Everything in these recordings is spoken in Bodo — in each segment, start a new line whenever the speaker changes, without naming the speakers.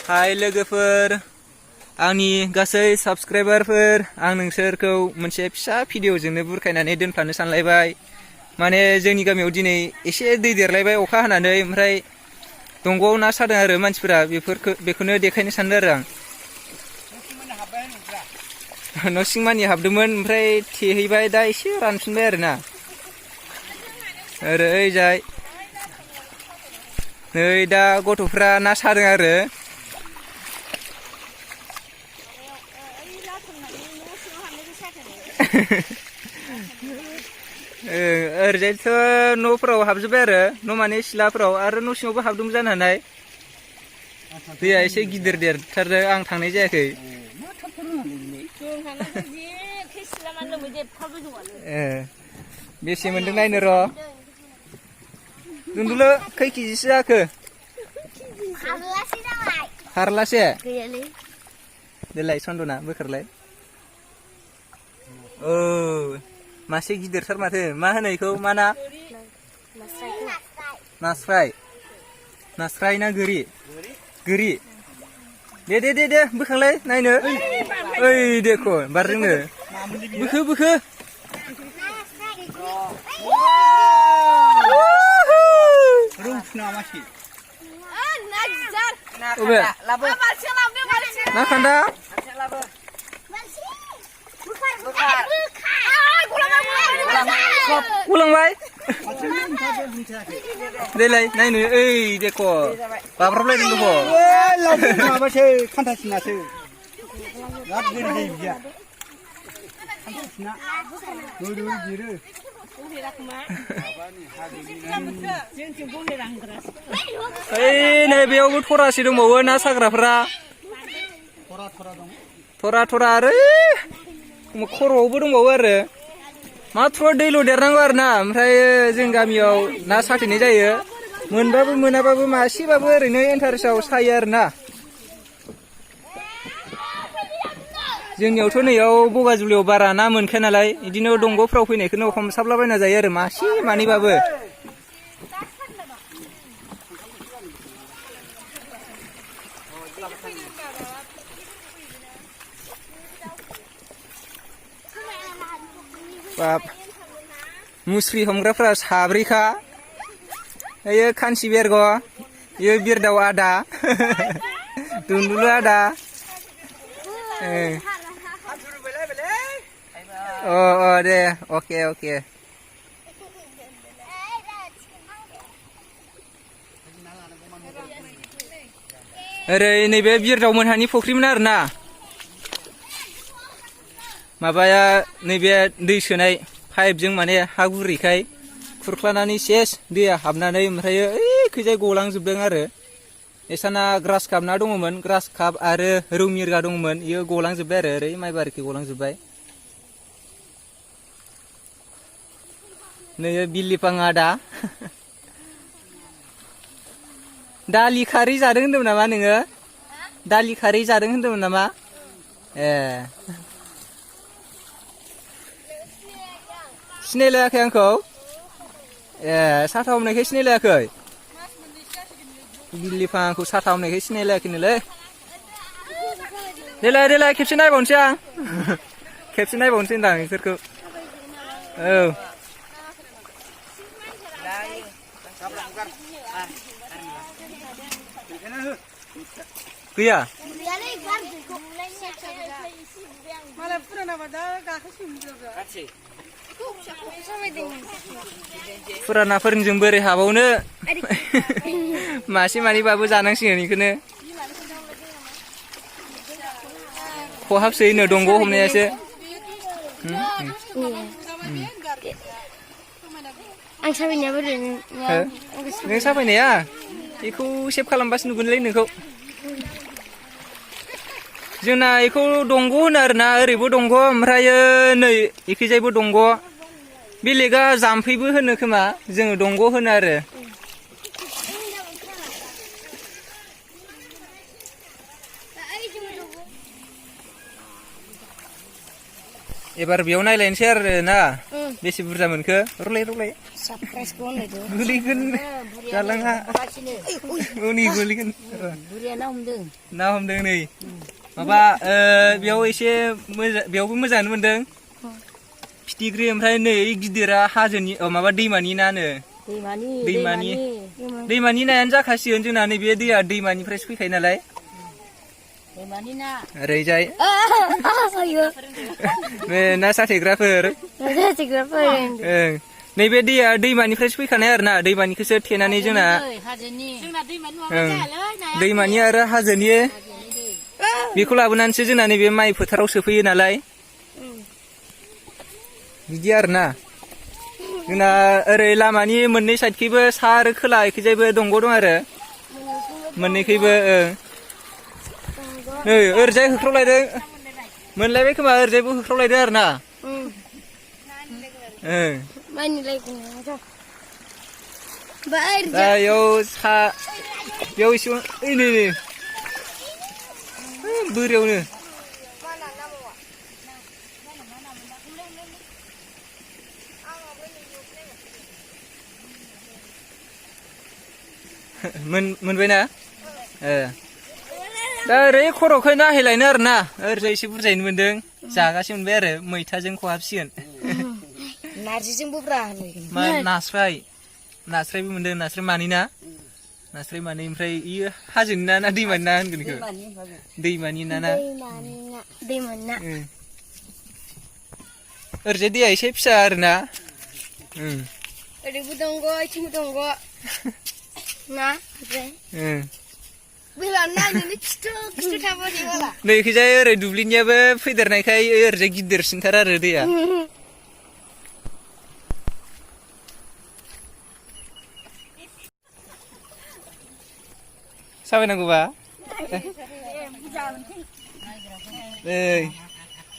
हाय लोगोफोर आंनि गासै साबस्क्राइबारफोर आं नोंसोरखौ मोनसे फिसा भिडिअजोंनो बुरखायनानै दोनफानो सानलायबाय माने जोंनि गामियाव दिनै एसे दै देरलायबाय अखा हानानै ओमफ्राय दंगआव ना सादों आरो मानसिफोरा बेखौनो देखायनो सानदों आरो आं न' सिंमानि हाबदोंमोन ओमफ्राय थेहैबाय दा एसे रानफिनबाय आरोना ओरैजाय नै दा गथ'फ्रा ना सादों आरो ओरैजायथ' न'फोराव हाबजोब्बाय आरो न' माने सिलाफोराव आरो न' सिङावबो हाबदोंमोन जानो हानाय दैया एसे गिदिर देरथारदों आं थांनाय जायाखै बेसे मोनदों नायनो र' दुन्दुलो खै केजिसो जाखो फारलासे देलाय सन्दना बोखारलाय औ मासे गिदिरथार माथो मा होनो बेखौ मा ना नास्राय ना गोरि दे बोखांलाय नायनो ओइ देखो बारजोंनो बोखो ना खान्दा उलांबाय देलाय नायनो ओइ देख' बाब्राबलायदों दख'
माबासो खान्थासिनासो बिराद गोदै जायो बिदिया खान्थासिना देरो
ओइ नै बेयावबो थरासे दंबावो ना साग्राफ्रा थरा आरो खर'आवबो दंबावो आरो माथ्र दैल' देरनांगौ आरो ना ओमफ्राय जों गामियाव ना साथेनाय जायो मोनबाबो मोनाबाबो मासेबाबो ओरैनो इन्टारेस्टआव सायो आरो ना जोंनियावथ' नैयाव बगाजुलियाव बारा ना मोनखाया नालाय बिदिनो दंग'फ्राव फैनायखौनो हमसाबलाबायना जायो आरो मासे मानैबाबो बाब मुस्रि हमग्राफ्रा साब्रैखा ओयो खानसि बेरग' इयो बिरदाव आदा दुन्दुलु आदा दे अके ओरै नैबे बिरदाव मोनहानि फुख्रिमोन आरोना माबाया नैबे दै सोनाय पाइपजों माने हा गुरैखाय खुरख्लानानै सेस दैया हाबनानै ओमफ्राय ओइखैजाय गलांजोबदों आरो एसाना ग्रास काप ना दङमोन ग्रास काप आरो रौ मिरगा दङमोन इयो गलांजोब्बाय आरो ओरै माइबारिखै गलांजोब्बाय नै बिलिफां आदा दालि खारै जादों होन्दोंमोन नामा नोङो दालि खारै जादों होन्दोंमोन नामा सिनायलायाखै आंखौ साथा हमनायखाय सिनायलायाखै बिलिफांखौ साथा हमनायखाय सिनायलायाखैनोलै देलाय खेबसे नायबावनोसै आं खेबसे नायबावनोसै होनदां नोंसोरखौ औ गैया फुरानाफोरजों बोरै हाबावनो मासे मानैबाबो जानांसिगोन बेखौनो खहाबसोयैनो दंग' हमनायासो
आं साबायनाया बोरै
नों साबायनाया बेखौ सेभ खालामबासो नुगोनलै नोंखौ जोंना बेखौ दंग' होनो आरोना ओरैबो दंग' ओमफ्रायो नै इखैजायबो दंग' बेलेगा जाम्फैबो होनो खोमा जोङो दंग' होनो आरो एबार बेयाव नायलायनोसै आरो ना बेसे बुरजा मोनखो रलाय गोलैगोन गालाङा उनि गोलैगोन
बुरिया ना हमदों
ना हमदों नै माबा बेयाव एसे बेयावबो मोजाङानो मोनदों फिथिख्रि ओमफ्राय नै गिदिरा हाजोनि माबा दैमानि नानो दैमानि नायानो जाखासिगोन जोंना नैबे दैया दैमानिफ्रायसो फैखायो नालाय ओरैजाय ना साथेग्राफोर नैबे दैया दैमानिफ्रायसो फैखानाय आरो ना दैमानिखौसो थेनानै जोंना दैमानि आरो हाजोनि बेखौ लाबोनानैसो जोंना नैबे माइ फोथाराव सोफैयो नालाय बिदि आरो ना जोंना ओरै लामानि मोननै साइडखैबो सा आरो खोला एखैजायबो दंग' दं आरो मोननैखैबो नै ओरैजाय होख्रावलायदों मोनलायबाय खोमा ओरैजायबो होख्रावलायदों आरो ना दा बेयाव एसे नै बोरियावनो मोनबायना दा ओरै खर'खै नाहैलायनो आरो ना ओरैजाय एसे बुरजायैनो मोनदों जागासे मोनबाय आरो मैथाजों खहाबसिगोन
नारजिजोंबो ब्रा
नास्रायबो मोनदों नास्राय मानै ना नास्राय मानै ओमफ्राय इयो हाजोनि ना दैमानि ना होनगोन बेखौ दैमानि ना ओरैजाय दैया एसे फिसा आरो ना
ओरैबो दंग' इथिंबो दंग' ना
नै इखैजाय ओरै दुब्लिनियाबो फैदेरनायखाय ओरैजाय गिदिरसिनथार आरो दैया साबायनांगौबा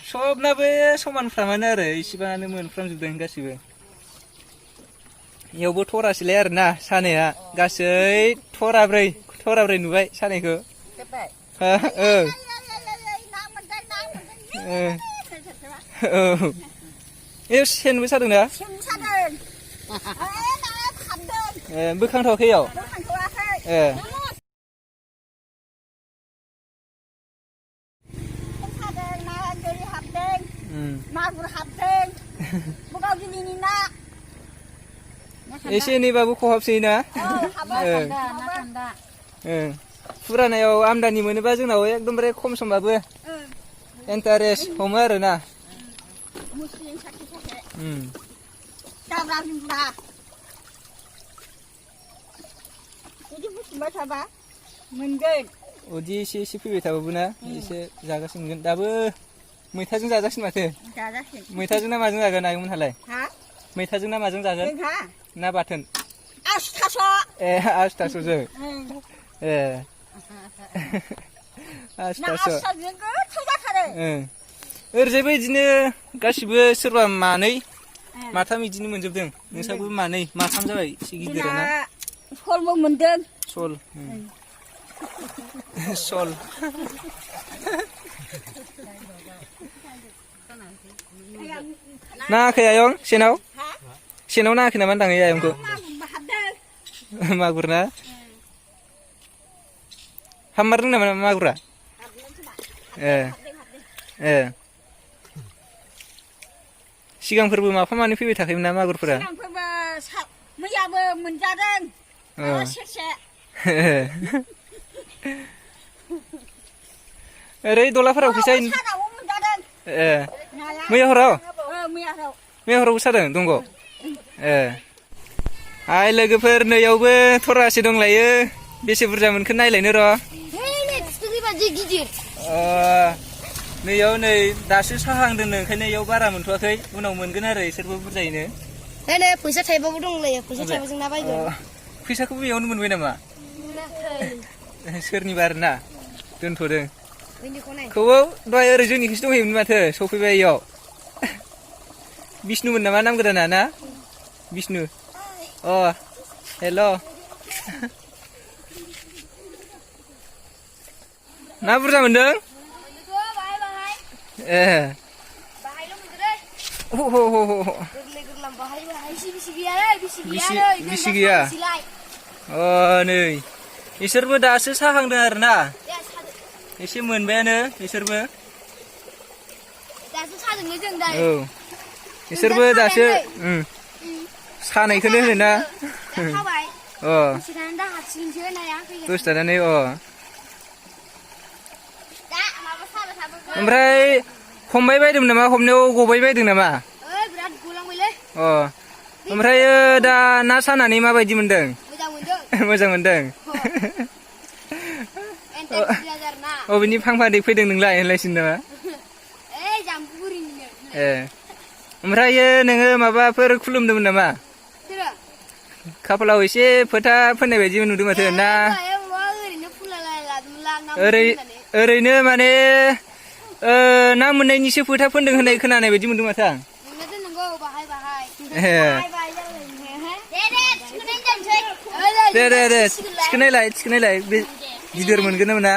सबनाबो समानफ्रामानो आरो इसेबाङानो मोनफ्रामजोबदों गासिबो इयावबो थरासेलाय आरो ना सानाया गासै थराब्रै नुबाय सानायखौ सेनबो सादों ना बोखांथ'वाखै इयाव
मागुर हाबदों बुगावगिलिनि ना
एसे एनैबाबो खहाबसै ना फुरानायाव आमदानि मोनोबा जोंनाव एकदमबारे खम समबाबो इन्टारेस्ट हमो आरो ना
मोनगोन
उदि एसे फैबाय थाबाबो ना एसे जागासिनो मोनगोन दाबो मैथाजों जाजासिन माथो मैथाजों ना माजों जागोन आयंमोनहालाय मैथाजों ना माजों जागोन ना बाथोन आसुथास'जों आसुथास' ओरैजायबो बिदिनो गासिबो सोरबा मानै माथाम बिदिनो मोनजोबदों नोंसाबो मानै माथाम जाबाय एसे गिदिराना
सलबो मोनदों
सल नाङाखै आयं सेनाव नाङाखै नामा होनदां आयंखौ मागुर ना हाममारदों नामा मागुरा सिगांफोरबो माफा मानै फैबाय थाखायोमोन ना मागुरफोरा
मैयाबो मोनजादों सेरसे
ओरै दलाफोराव फैसा मैया हरावबो सादों दंग' हाय लोगोफोर नैयावबो थरासे दंलायो बेसे बुरजा मोनखो नायलायनो र' नैयाव नै दासो साहांदों ओंखायनो इयाव बारा मोनथ'वाखै उनाव मोनगोन आरो इसोरबो बुरजायैनो
फैसा थाइबाबो दंलायो फैसा थाइबाजों ना बायगोन
फैसाखौबो बेयावनो मोनबाय नामा सोरनिबा आरो ना दोनथ'दों खौबो दहाय ओरै जोंनिखौसो दंहैयोमोन माथो सफैबाय इयाव बिष्णुमोन नामा नाम गोदाना ना बिष्णु हेल' ना बुरजा मोनदों बेसे गैया नै बिसोरबो दासो साहांदों आरोना एसे मोनबायानो बिसोरबो
दासो सादोंनो जों दा
औ बिसोरबो दासो सानायखौनो होनोना
खाबाय
अ
सिगां दा हारसिंसो नाया फैगोन
दसे थानानै
दा माबा साबाय थाबो
ओमफ्राय हमबाय बायदोंमोन नामा हमनायाव गबाय बायदों नामा
ओइ बिराद गलांबायलै
ओमफ्राय दा ना सानानै माबायदि मोनदों
मोजां मोनदों
मोजां मोनदों अबेनि फांफादै फैदों नोंलाय होनलायसिन नामा
ओइ जाम्बुगुरिनिनो
ओमफ्राय नोङो माबाफोर खुलुमदोंमोन नामा
सोरो
खाफालाव एसे फोथा फोननाय बायदि नुदों माथो ना
ओरैनो फुनलाय लादोंमोन
ओरैनो माने ना मोननायनिसो फोथा फोनदों होननाय खोनानाय बायदि मोनदों माथो आं
नंगौ बाहाय
दे थिखोनायलाय बे गिदिर मोनगोन ना मोना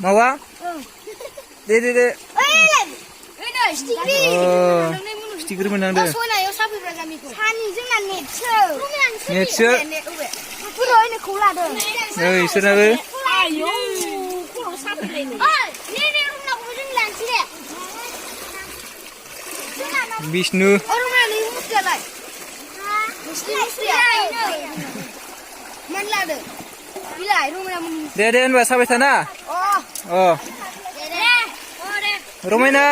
मावा दे फिथिख्रि मोननांदों नेटसो इसोरनाबो बिष्णु दे होनबा साबाय थाना रमायना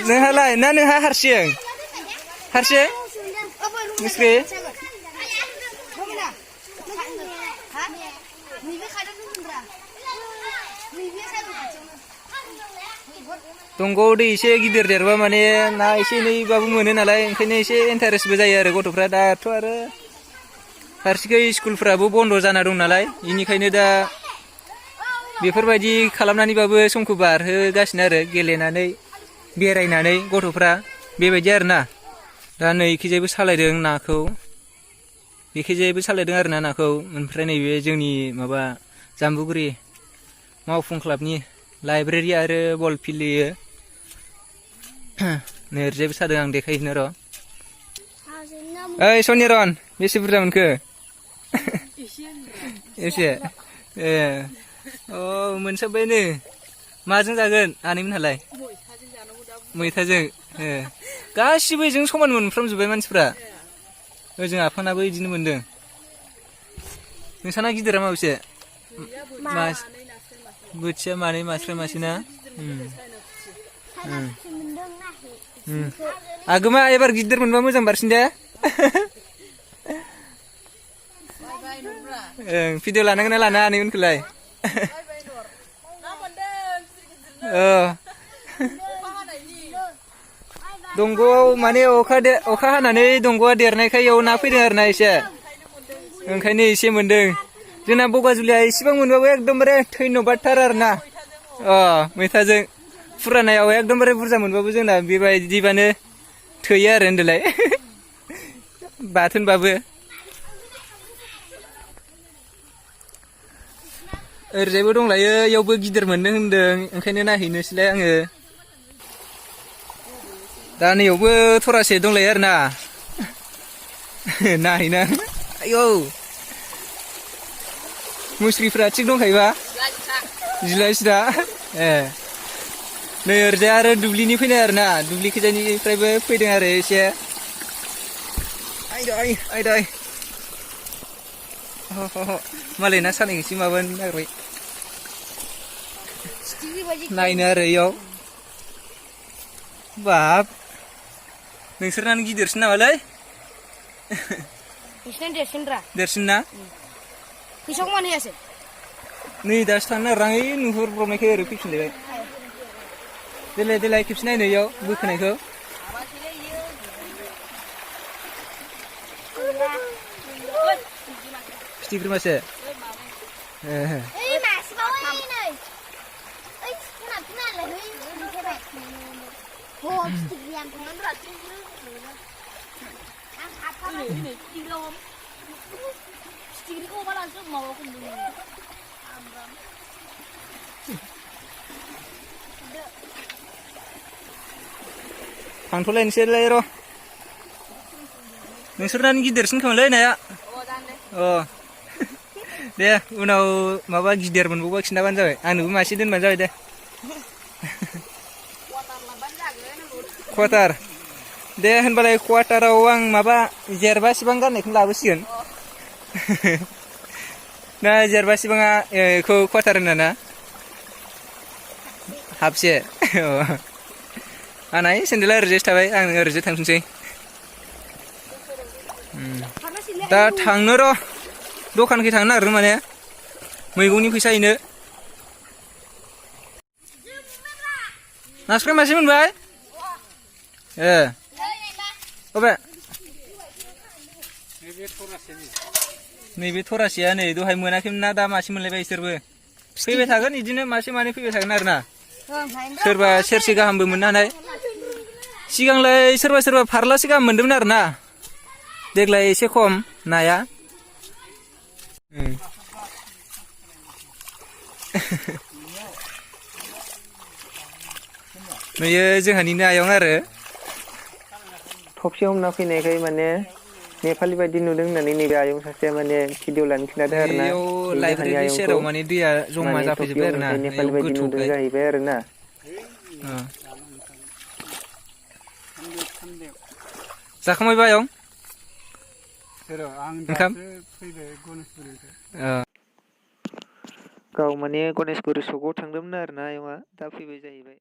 नोंहालाय ना नोंहा हारसिं मिस्रि दंग'आव दै एसे गिदिर देरबा माने ना एसे एनैबाबो मोनो नालाय ओंखायनो एसे इन्टारेस्टबो जायो आरो गथ'फ्रा दाथ' आरो फारसेखै स्कुलफ्राबो बन्द' जाना दं नालाय बेनिखायनो दा बेफोरबायदि खालामनानैबाबो समखौ बारहोगासिनो आरो गेलेनानै बेरायनानै गथ'फ्रा बेबायदि आरोना दा नै इखिजायबो सालायदों नाखौ बेखिजायबो सालायदों आरोना नाखौ ओमफ्राय नैबे जोंनि माबा जाम्बुगुरि मावफुं क्लाबनि लाइब्रेरि आरो बल फिल्ड नै ओरैजायबो सादों आं देखायहैनो र' ओइ सनिरन बेसे बुरजा मोनखो एसे मोनसाबबायनो माजों जागोन आनैमोनहालाय मैथाजों गासिबो जों समान मोनफ्रामजोब्बाय मानसिफ्रा ओजों आफानाबो बिदिनो मोनदों नोंसाना गिदिरा माबेसे बोथिया मानै मास्राय मासे ना आगोमा एबार गिदिर मोनबा मोजां बारसिन दे भिडिअ लानांगोन ना लाना आनैमोनखौलाय दंग'आव माने अखा हानानै दंग'आ देरनायखाय इयाव ना फैदों आरोना एसे ओंखायनो एसे मोनदों जोंना बगाजुलिया इसेबां मोनबाबो एकदमबारे धन्यबादथार आरोना मैथाजों फुरानायाव एकदमबारे बुरजा मोनबाबो जोंना बेबायदिबानो थोयो आरो होनदोलाय बाथोनबाबो ओरैजायबो दंलायो इयावबो गिदिर मोनदों होनदों ओंखायनो नायहैनोसैलाय आङो दा नैयावबो थरासे दंलायो आरोना नायहैना आयौ मुस्रिफ्रा थिग दंखायोबा जिला सिदा नै ओरैजाय आरो दुब्लिनि फैनाय आरोना दुब्लि खैजानिफ्रायबो फैदों आरो एसे आयदाय मालाय ना सानायखौसो माबानो नागिरबाय नायनो आरो इयाव बाब नोंसोरनानो गिदिरसिन नामालै देरसिन ना
फैसाखौ मानो होयासै
नै दासो थांनो नागिरहां नुहुरब्रबनायखाय ओरै फैफिनलायबाय देलाय खेबसे नायनो इयाव बोखोनायखौ फिथिख्रि मासे
फिथिख्रिखौ अमालासो माबाखौ नुदों
थांथ'लायनोसैलाय र' नोंसोरनानो गिदिरसिन खोमालै नाया अ दे उनाव माबा गिदिर मोनबावबा खिन्थाबानो जाबाय आंनोबो मासे दोनबानो जाबाय दे क्वाटार दे होनबालाय क्वाटाराव आं माबा जेरबासिबां गारनायखौनो लाबोसिगोन ना जेरबासिबाङा बेखौ क्वाटार होना ना हाफसे आंना सेन्देला ओरैजायसो थाबाय आं ओरैजाय थांफिनसै दा थांनो र' दखानखै थांनो नागिरदों माने मैगंनि फैसा हैनो नास्राय मासे मोनबाय ए अबे नैबे थरासेया नै दहाय मोनाखैमोन ना दा मासे मोनलायबाय इसोरबो फैबाय थागोन बिदिनो मासे मानै फैबाय थागोन आरो ना सोरबा सेरसे गाहामबो मोननो हानाय सिगांलाय सोरबा सोरबा फारलासे गाहाम मोनदोंमोन आरो ना देग्लाय एसे खम नाया नुयो जोंहानिनो आयं आरो थबसे हमना फैनायखाय माने नेपालि बायदि नुदों होननानै नैबे आयं सासेया माने भिडिअ लानो खिन्थादों आरो ना लाइब्रेरि सेराव माने दैया जमा जाफैजोब्बाय आरो ना
नेपालि बायदि नुदों जाहैबाय आरो ना
जाखांबायबा आयं
ओंखाम
गाव माने गणेशगुरि सकआव थांदोंमोन आरो ना आयंआ दा फैबाय जाहैबाय